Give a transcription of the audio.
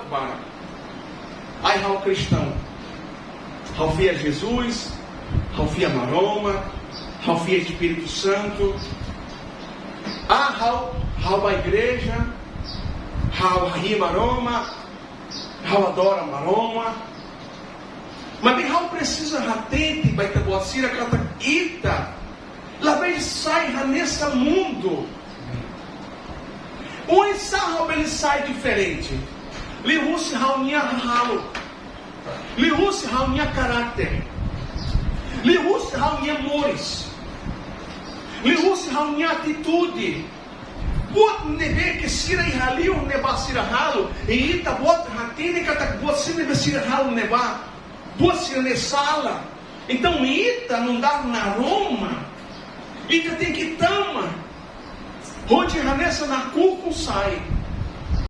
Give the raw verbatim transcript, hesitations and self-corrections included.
Para ai ha'u kristaun, ha'u fiar Jesus, ha'u fiar Maromak, ha'u fiar Espíritu Santu. Ah, ha'u, ha'u bá igreja, ha'u hahi'i Maromak, ha'u adora Maromak. Maibé ha'u presiza hatete ba ita-boot sira katak ita labele sai hanesan mundu. Oinsá ha'u bele sai diferente? Liuhusi ha'u-nia hahalok, liuhusi ha'u-nia karakter, liuhusi ha'u-nia moris, liuhusi ha'u-nia atitude. Buat ne'ebé ke sira iha liur ne'ebá sira halo, i ita-boot hatene katak buat sira ne'ebé sira halo ne'ebá, buat sira ne'e sala. Entaun ita nu'udar naroman, ita tenke tama hodi hanesan nakukun sai.